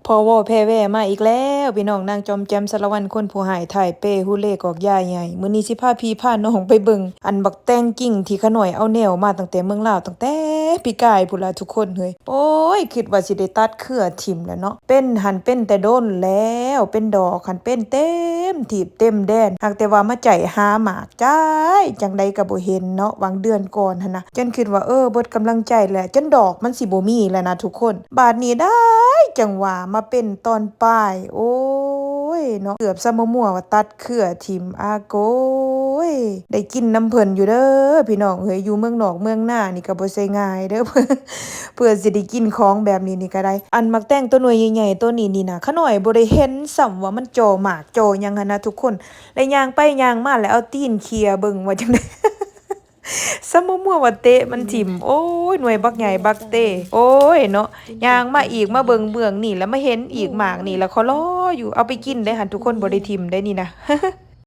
ພໍເວົ້າແຜ່ແວ່ມາອີກແລ້ວ ພີ່ນ້ອງ ນາງຈອມແຈ່ມ ສາລະວັນ ຄົນຜູ້ຮ້າຍ ຖ່າຍເປ້ ຫູເລ່ກອກຢາໃຫຍ່. ມື້ນີ້ຊິພາພີ່ພານ້ອງໄປເບິ່ງ ອັນບັກແຕງກິ້ງທີ່ຂະນ້ອຍເອົາແນວມາຕັ້ງແຕ່ເມືອງລາວ ຕັ້ງແຕ່ປີກາຍພຸ້ນລະທຸກຄົນເຮີ້ຍ. ໂອ້ຍ ຄິດວ່າຊິໄດ້ຕັດເຄືອຖິ້ມແລ້ວເນາະ. ເປັນຫັ້ນເປັນແຕ່ດົນແລ້ວ ເປັນດອກຫັ້ນເປັນເຕັມທີບເຕັມແດນ. ຫາກແຕ່ວ່າມາໄຈ້ຫາໝາກ ຈ້າຍ ຈັ່ງໃດກໍບໍ່ເຫັນເນາະ ຫວ່າງເດືອນກ່ອນຫັ້ນນະ. ຈົນຄິດວ່າ ເອີ ເບິດກຳລັງໃຈແລ້ວ ຈົນດອກມັນຊິບໍ່ມີແລ້ວນະທຸກຄົນ. ບາດນີ້ໄດ້ຈັງຫວະມາເປັນຕອນປາຍ ໂອ້ຍເນາະ ເກືອບຊະມາມົວວ່າຕັດເຄືອຖິ້ມ ອາໂກຍ. ໄດ້ກິນນຳເພິ່ນຢູ່ເດີພີ່ນ້ອງເອີຍ ຢູ່ເມືອງນອກເມືອງນານີ້ກໍບໍ່ໃຊ່ງ່າຍເດີ ເພື່ອຊິໄດ້ກິນຂອງແບບນີ້ນີ້ກໍໄດ້. ອັນໝາກແຕງໂຕໜ່ວຍໃຫຍ່ໆໂຕນີ້ນີ້ນະ ຂະນ້ອຍບໍ່ໄດ້ເຫັນຊ້ຳວ່າມັນຈໍໝາກຈໍຫຍັງຫັ້ນນະທຸກຄົນ. ແລ້ວຍ່າງໄປຍ່າງມາ ແລ້ວເອົາຕີນເຂ່ຍເບິ່ງວ່າຈັ່ງໃດ ຊະມາມົວວ່າເຕະມັນຖິ້ມ. ໂອ້ຍ ໜ່ວຍບັກໃຫຍ່ບັກເຕ ໂອ້ຍເນາະ. ຍ່າງມາອີກ ມາເບິ່ງເບື້ອງນີ້ ແລ້ວມາເຫັນອີກໝາກນີ້ ແລ້ວຂໍລໍຢູ່ ເອົາໄປກິນໄດ້ຫັ້ນທຸກຄົນ ບໍ່ໄດ້ຖິ້ມໄດ້ນີ້ນະ.